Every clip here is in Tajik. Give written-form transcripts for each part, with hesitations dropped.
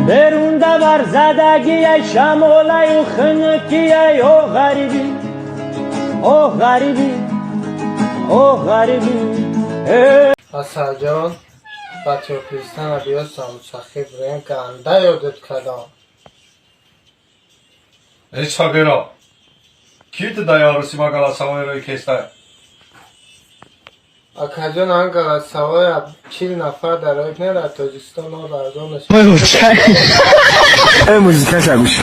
Берун дар задагиай, шамолаю хунукиай, о ғарибӣ, о ғарибӣ, о ғарибӣ. Асалҷон, ба Тёплистана биё, самусахӣ бирем, ганда ёдат кардам. Эй сағира, ки ту дар арӯси ма голосовой рӯй кестай? Акаҷон, ан голосовой я 40 нафар дар оиб не, дар Тоҷикистон арзон. Музикаша гӯш.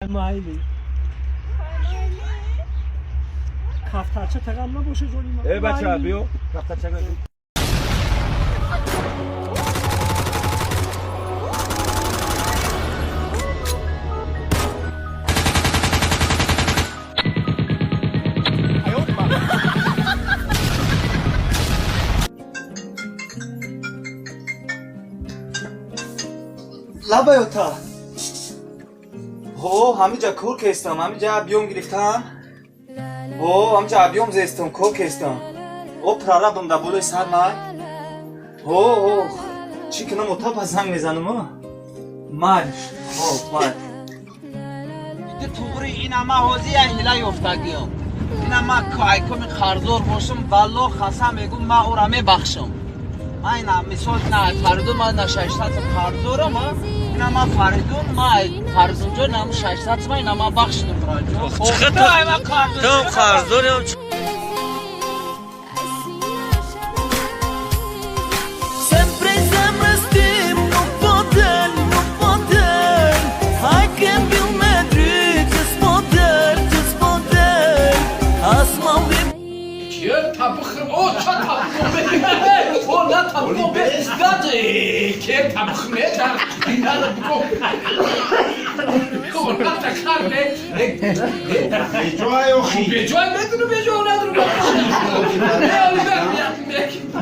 Майли, кафтарча тағам набоша, ҷони ман. Э, бача, биё, кафтарча. Лабаёта, ҳо, ҳамиҷа кор кестам, ҳамиҷа биём гирифтам, ҳо, ҳамиҷа абём зестам, кор кестам, о, прорабам дар болои сар май, ҳо, ҳо, чӣ кунам, ота, па занг мезанам, о, майлш, ҳо, май. Туғри, ина ма ҳозир я ҳила ёфтагиём. Ина ма айкоми қарздор бошам, валло қасам мегӯм, ма ӯра мебахшам. Ма ина мисол на Фаридун, ма на 600 сом қарздорам, а ина ма Фаридун, ма Фаридунҷон нам 600 сом, ина ма бахшидам, раҷо. Там қарздорем. Sempre, sempre estim no poder, no poder. Hakem bilmedi, poder, poder. Asmalı. О, ча табхме? О, на табхме. Гады, ке табхме, та. На бко. О, на такарне. Беҷой охи. Беҷой медуну, беҷой надуру.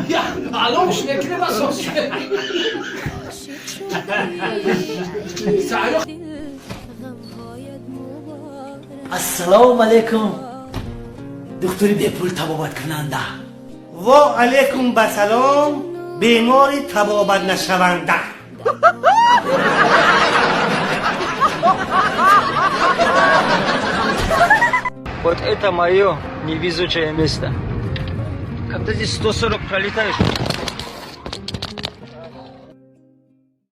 Я, аломш мекне ба сос. Саро. Ассалому алайкум, духтури бепул табобаткунанда. Во алейкум ба салом, бемори табобат нашаванда. Вот это мое невезучее место. Когда здесь 140 пролетаешь,